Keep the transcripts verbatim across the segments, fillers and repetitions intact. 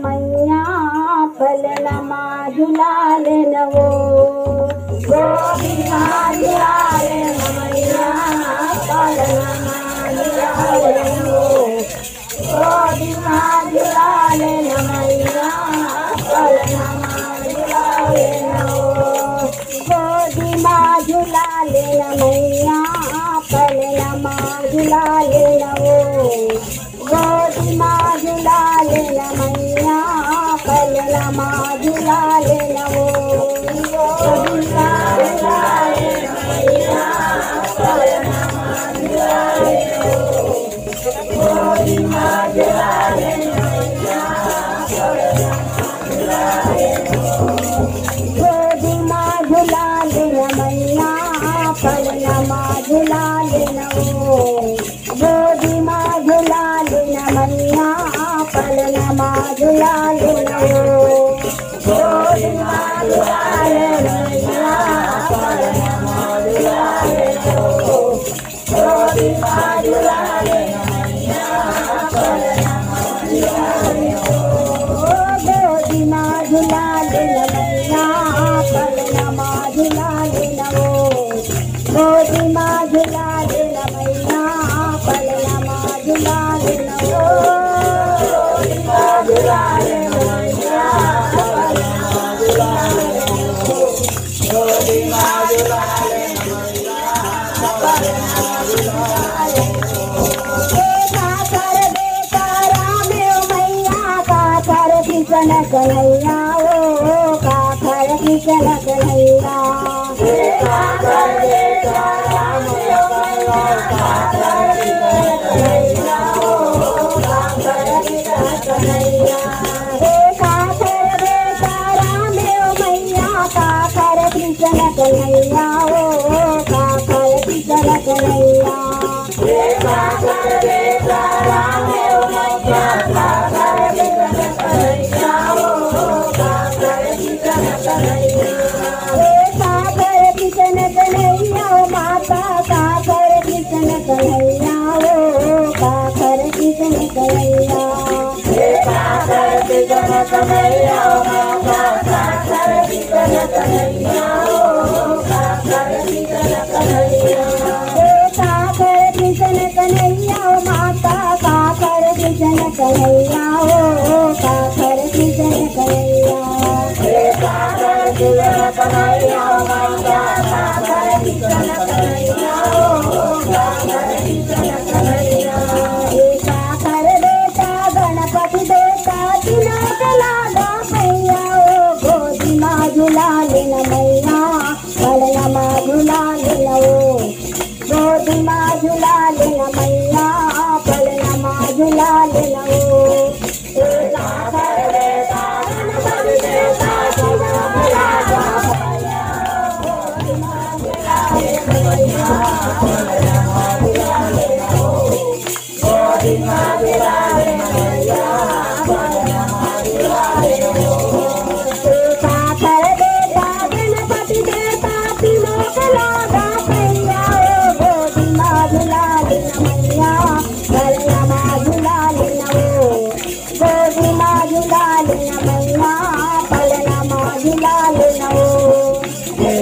मैया पलना मा झुला लेन वो। गोदी मा झुला लेन मैया पलना मा झुला लेन वो। गोदी मा झुला लेन मैया पलना मा झुला लेन वो। गोदी मा झुला लेन मैया पलना मा झुला लेन वो। गोदी मा झुला लेन मैया पलना मा झुला लेन वो। गोदी मा झुला लेन मैया पलना मा झुला लेन वो। गोदी मा झुला लेन मैया पलना मा झुला लेन वो। गोदी मा झुला लेन मैया पलना मा झुला लेन वो। गोदी मा झुला लेन मैया पलना मा झुला लेन वो। गोदी मा झुला लेन मैया पलना मा झुला लेन वो। गोदी मा झुला लेन मैया पलना मा झुला लेन वो। गोदी मा झुला लेन मैया पलना मा झुला लेन वो। गोदी मा झुला लेन मैया पलना मा झुला लेन वो। गोदी मा झुला लेन मैया पलना मा झुला लेन वो। गोदी मा झुला लेन मैया पलना मा झुला लेन वो। ए काकर बेटा राम ओ मैया, काकर कृष्ण कन्हैया ओ, काकर कृष्ण कन्हैया। हे काकर बेटा राम ओ मैया, काकर कृष्ण कन्हैया ओ, काकर कृष्ण कन्हैया। हे काकर बेटा राम ओ मैया, काकर कृष्ण कन्हैया ओ, काकर कृष्ण कन्हैया। हे काकर कृष्ण कन्हैया ओ माता, काकर कृष्ण कन्हैया ओ, काकर कृष्ण कन्हैया। हे काकर कृष्ण कन्हैया ओ माता, काकर कृष्ण कन्हैया ओ, काकर कृष्ण कन्हैया। हे काकर कृष्ण कन्हैया ओ माता, काकर कृष्ण कन्हैया ओ, काकर कृष्ण कन्हैया। हे काकर कृष्ण कन्हैया ओ माता, काकर कृष्ण कन्हैया ओ, काकर कृष्ण कन्हैया। हे काकर बेटा गणपति देवता, तिलक लागा पैया ओ, गोदी मा झुला लेन मैया पलना मा झुला लेन वो। गोदी मा झुला लेन मैया पलना मा झुला लेन वो। काकर बेटा गणपति देवता, तिलक लागा पैया ओ, गोदी मा झुला लेन मैया पलना मा झुला लेन वो। गोदी मा झुला लेन मैया पलना मा झुला लेन वो। काकर बेटा गणपति देवता, तिलक लागा पैया ओ, गोदी मा झुला लेन वो। पलना मा झुला लेन वो। गोदी मा झुला ले मैया पलना मा झुला लेन वो। हे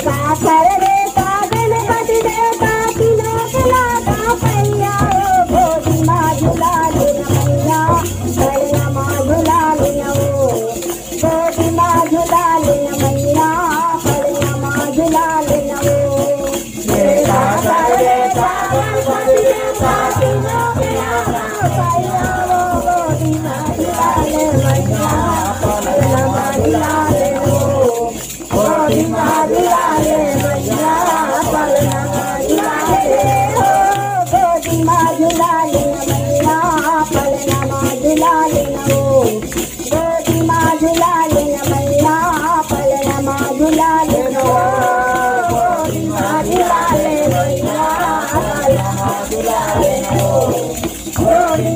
काकर बेटा गणपति देवता, तिलक लागा पैया ओ, गोदी मा झुला लेन मैया पलना मा झुला लेन वो। गोदी मा झुला लेन मैया पलना मा झुला लेन वो। गोदी मा झुला लेन मैया पलना मा झुला लेन वो। गोदी मा झुला लेन मैया पलना मा झुला लेन वो। गोदी मा झुला लेन मैया पलना मा झुला लेन वो। गोदी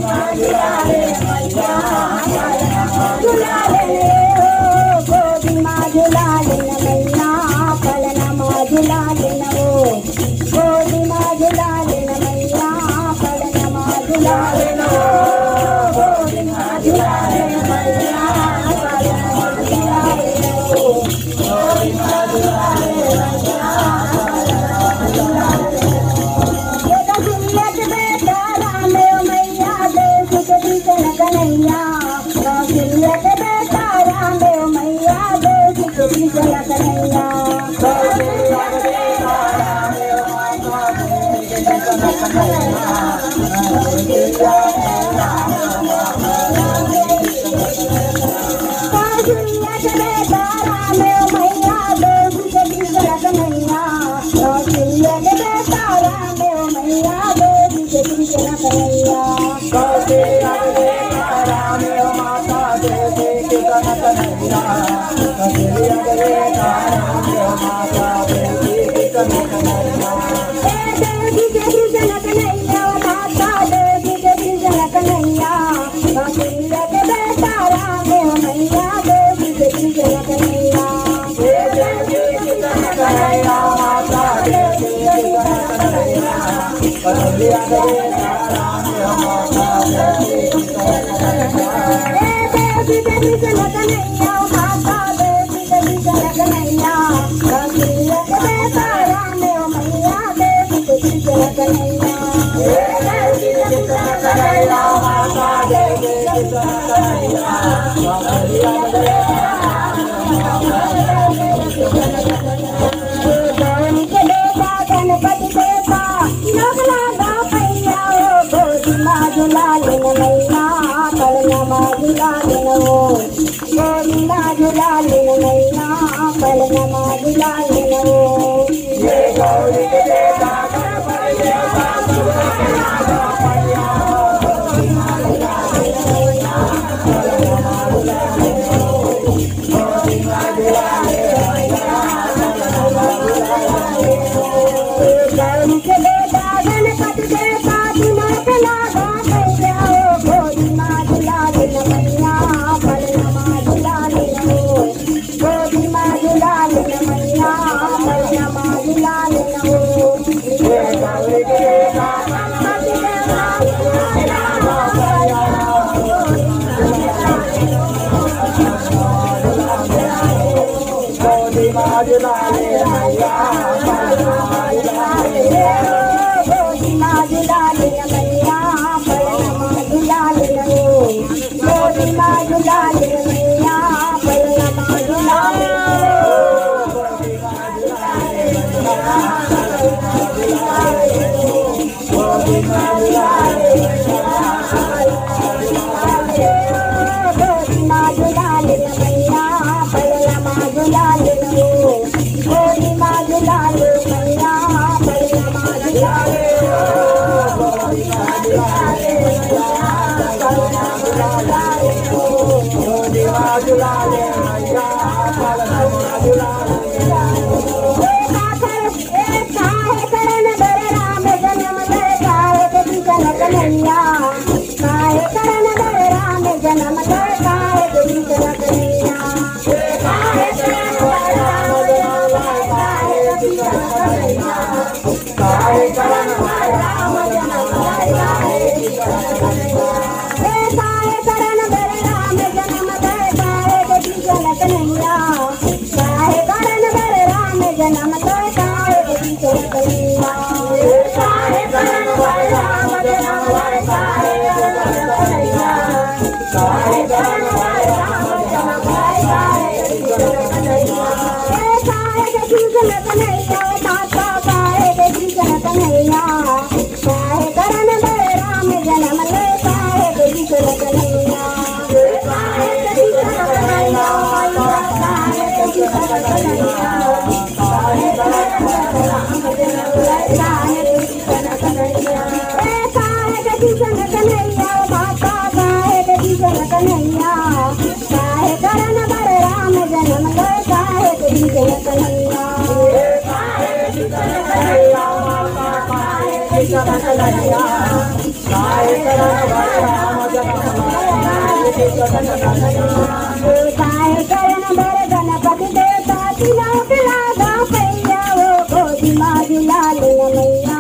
काहे करन बर गणपति देवता, तीनों के लागा पैया, ओ गोदी मा झुला ले न मैया,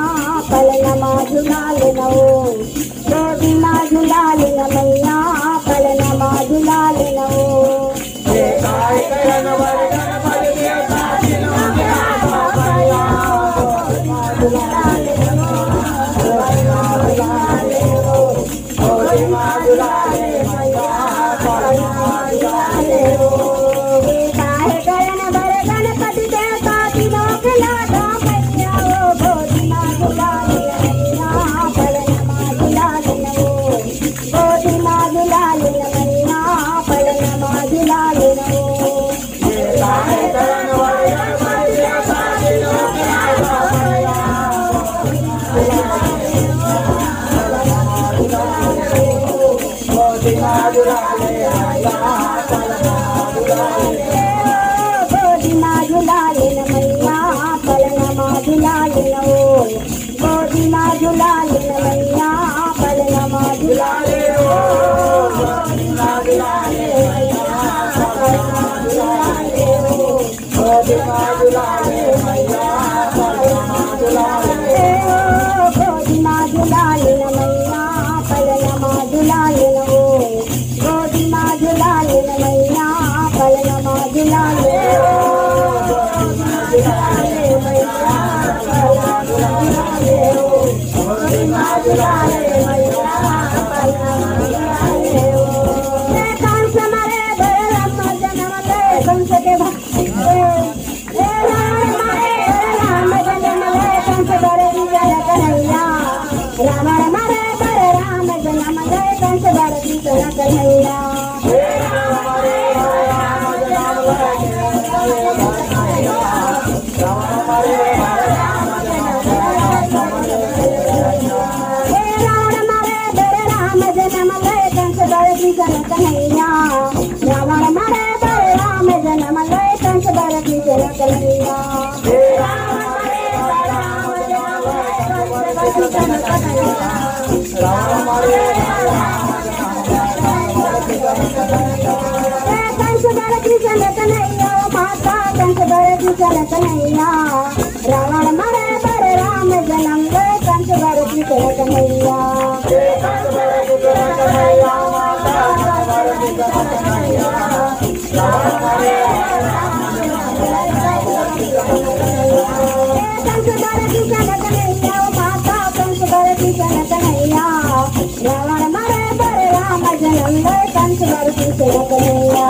पलना मा झुला ले न ओ, गोदी मा झुला ले न मैया, पलना मा झुला ले न ओ। गोदी मा झुला ले न मैया, पलना मा झुला ले न ओ। गोदी मा झुला ले न मैया, पलना मा झुला ले न ओ। गोदी मा झुला ले न मैया, पलना मा झुला ले न ओ। गोदी मा झुला ले मैया, पलना मा झुला ले। ए ओ, गोदी मा झुला ले न मैया, पलना मा झुला ले न ओ। गोदी मा झुला ले न मैया, पलना मा झुला ले ओ। गोदी मा झुला ले मैया, पलना मा झुला ले ओ। गोदी मा झुला ले मैया, पलना मा झुला ले ओ। ए कंस मारे बलराम जनम ले कंस के भा- रावण मारे बलराम जनम ले कंस बर बिचल कन्हैया। रावण मारे बलराम जनम ले कंस बर बिचल कन्हैया। रावण मारे बलराम जनम ले कंस बर बिचल कन्हैया। रावण मारे बलराम जनम ले कंस बर बिचल कन्हैया। कंस बर बिचल कन्हैया, माता कंस बर बिचल कन्हैया। रावण मारे बलराम जनम ले कंस बर बिचल कन्हैया। कंस बर बिचल कन्हैया, माता कंस बर बिचल कन्हैया। रावण मारे बलराम जनम ले कंस बर बिचल कन्हैया।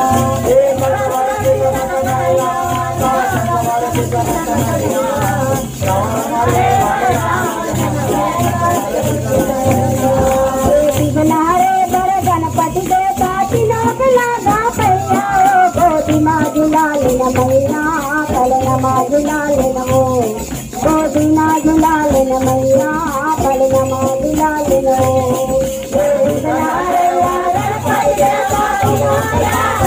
शिव नारे बर गणपति देवता, तीनों के लागा पैया, ओ गोदी मा झुला ले न मैया, पलना मा झुला ले न ओ। गोदी मा झुला ले न मैया, पलना मा झुला ले न ओ। शिव नारे बर गणपति देवता, तीनों के लागा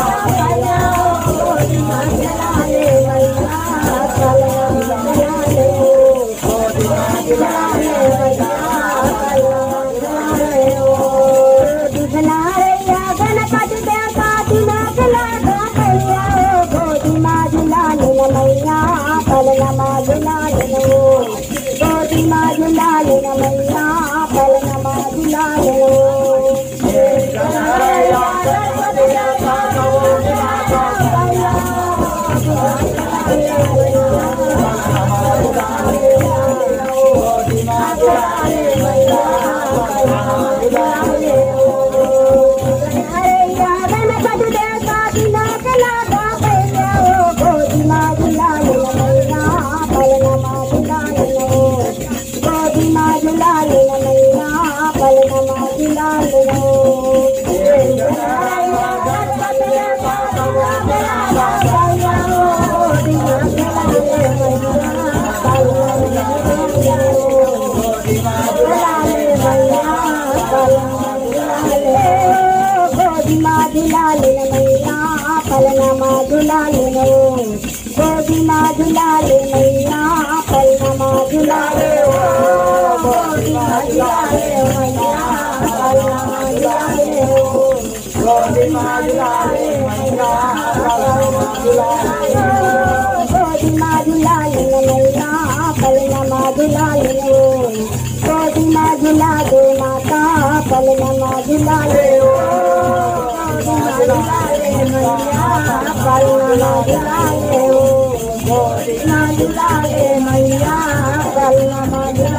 गोदी मा झुला ले मैया, पलना मा झुला ले ओ। गोदी मा झुला दे माता, पलना मा झुला ले ओ। गोदी मा झुला ले मैया, पलना मा झुला ले ओ। गोदी मा झुला ले मैया, पलना मा झुला